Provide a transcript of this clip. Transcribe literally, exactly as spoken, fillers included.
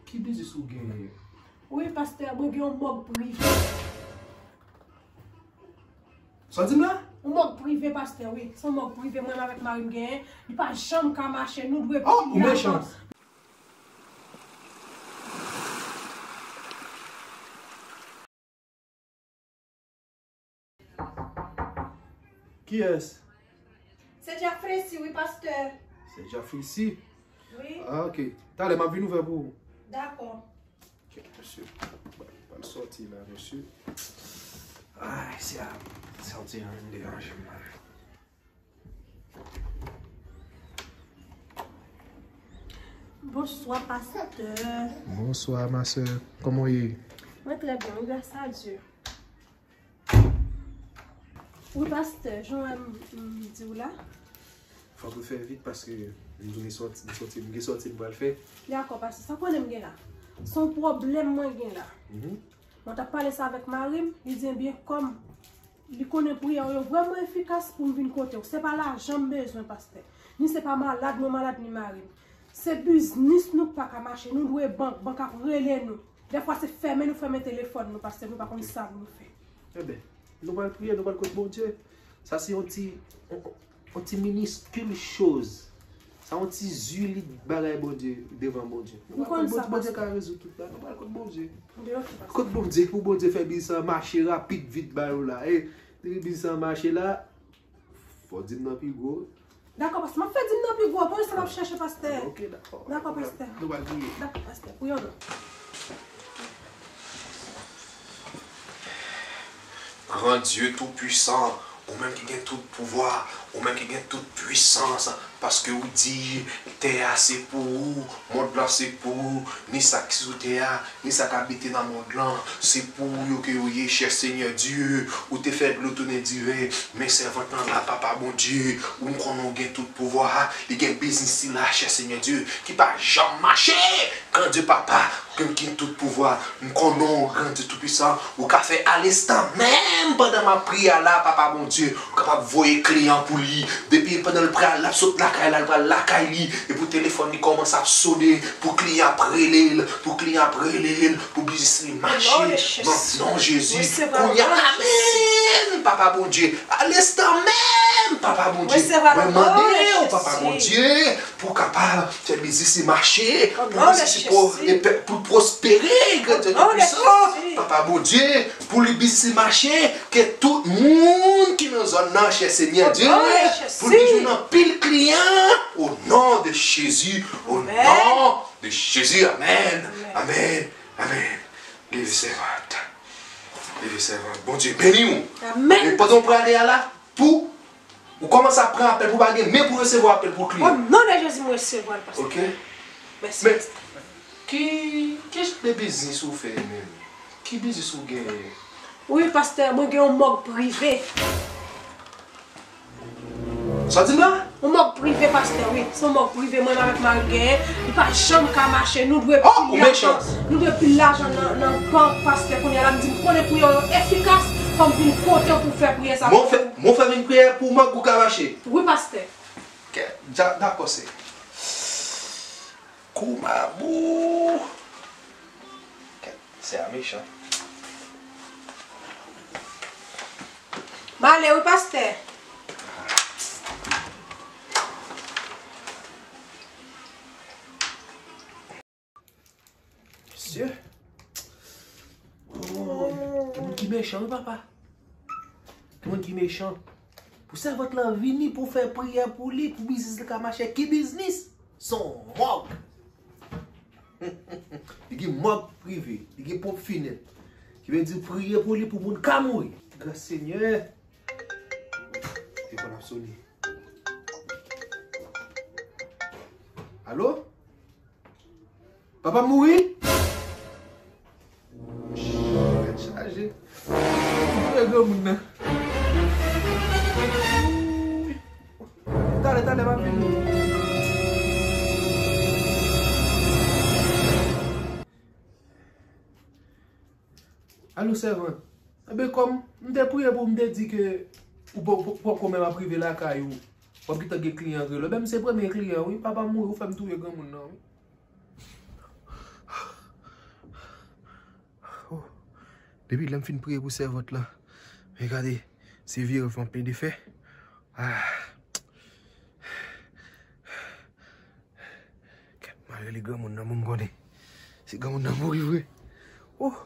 Ki biznis ou genyen? Wi, pastè, mwen gen yon mòg prive. Sa w di m la? Yon mòg prive, pastè, wi. Se yon mòg prive mwen menm avèk mari m genyen. Li pa janm ka mache. Nou dwe... Oh, ou mechan. Kiyès? Se Jafresi, wi, pastè. Se Jafresi? Wi. Ah, ok. Talè, m ap vin ouvè pou ou. Dakò. Ok, mesye. Ban m sòti la, mesye. Ay, se a, sòti an, vin deranje m la. Bonswa, pastè. Bonswa, ma sè. Kòman w ye? Mwen trè byen, wi, gras a Dye. Wi, pastè, jan m, m di w la. Fòk ou fè vit paske m gen sòti, m sòti, m gen sòti m pral fè. Dakò, pastè, sa w konnen m gen la? Se yon pwoblèm mwen gen la. Mhm. Mwen t ap pale sa avèk mari m, li di, ebyen, kòm li konnen priyè w yo vrèman efikas pou m vin kote w. Se pa lajan m bezwen, pastè. Ni se pa malad mwen malad, ni mari m. Se biznis nou k pa ka mache. Nou dwe bank, bank ap rele nou. Dèfwa se fèmen nou fèmen telefòn nou, pastè, nou pa konn sa pou nou fè. Enben, nou pral priye, nou pral kot Bondye. Sa se yon ti, yon, yon ti miniskil choz. Sa yon ti zili bagay Bondye, devan Bondye. Nou pral kot Bondye, Bondye ka rezoud tout bagay. Nou pral kot Bondye. Kot Bondye pou Bondye fè biznis lan mache rapid vit ba nou la. E, depi biznis lan mache la, fò w di m nan pi gwo. Dakò, pastè. M ap fè di m nan pi gwo. Pou sa m ap chèche, pastè. Ok, dakò. Dakò, pastè. Nou pral priye. Dakò, pastè. Priye non. Gran Dye Toupisan, ou menm ki gen tout pouvwa, ou menm ki gen tout pwisans, paske ou di, tè a se pou ou, mond lan se pou ou, ni sa ki sou tè a, ni sa k abite nan mond lan, se pou ou yo ke yo ye, chè Senyè Dye. Ou te fè dlo tounen diven, men sèvant lan la, Papa Bondye, ou m konnen ou gen tout pouvwa, li gen biznis li la, chè Senyè Dye, ki pa janm mache. Gran Dye Papa, ou gen tout pouvwa, m konnen w, Gran Dye Toupisan, ou ka fè a linstan menm pandan m ap priye a la, Papa Bondye, ou kapab voye kliyan pou li, depi pandan l pral, l ap sot lakay la, l pral lakay li, epi telefòn li kòmanse ap sonnen, pou kliyan ap rele l, pou kliyan ap rele l, pou biznis li mache. Nan non Jezi. Kounye a, amèn, Papa Bondye. A linstan menm, Papa Bondye. Mwen mande w, Papa Bondye, pou w kapab fè biznis li mache, pou biznis li pou, pou l pwospere, Gran Dye Toupisan, Papa Bondye, pou li biznis li mache, ke tout moun ki nan zòn nan, chè Senyè Dye, pou li jwenn anpil kliyan, o non de Jezi, o non de Jezi, amèn, amèn, amèn. Leve sèvant. Leve sèvant. Bondye beni w. Amèn. E pandan w prale a la, pou ou kòmanse ap pran apèl pou w pa gen men pou resevwa apèl pou kliyan. O non de Jezi, mwen resevwa l, pastè. Ok. Mèsi. Men, ki, ki jan de biznis ou fè menm? Ki biznis ou genyen? Wi, pastè, mwen gen yon mòg prive. Sa w di m la? Yon mòg prive, pastè, wi. Se yon mòg prive mwen menm avèk mari m genyen. Li pa janm ka mache. Nou dwe pil lajan. Nou dwe pil lajan nan, nan bank, pastè. Kounye a la, m di, m konnen priyè w yo efikas. Fò m vin kote w pou fè priyè sa. Mwen fè, mwen fè vin priyè pou mòg ou ka mache. Wi, pastè. Kè, dja, dakò, se. Koumabou. Kè, se a mechan. M ale wi, pastè. Mesye. Oh, gen moun ki mechan, wi, papa. Gen moun ki mechan. Pou sèvant lan vini pou fè priyè pou li, pou biznis li ka mache. Ki biznis? Se yon mòg. Li gen mòg prive, li gen ponp finet. Ki vle di priye pou li pou moun ka mouri. Gras Senyè. Telefòn ap sone. Alo? Papa m mouri? Tèt chaje. Touye granmoun nan. Talè, talè, m ap vini. Alo, sèvant. Enben, kòm m te priye pou w, m te di ke ou poko, poko menm ap rive lakay ou. W ap gentan gen kliyan rele w. Enben, m se premye kliyan, wi. Papa m mouri, ou fè m touye granmoun nan, wi. Depi lè m fin priye pou sèvant lan, men gade, se vye rèv m ap plede fè. Ah. Kèt, m a rele granmoun nan pou m konnen si granmoun nan mouri vre. Oh.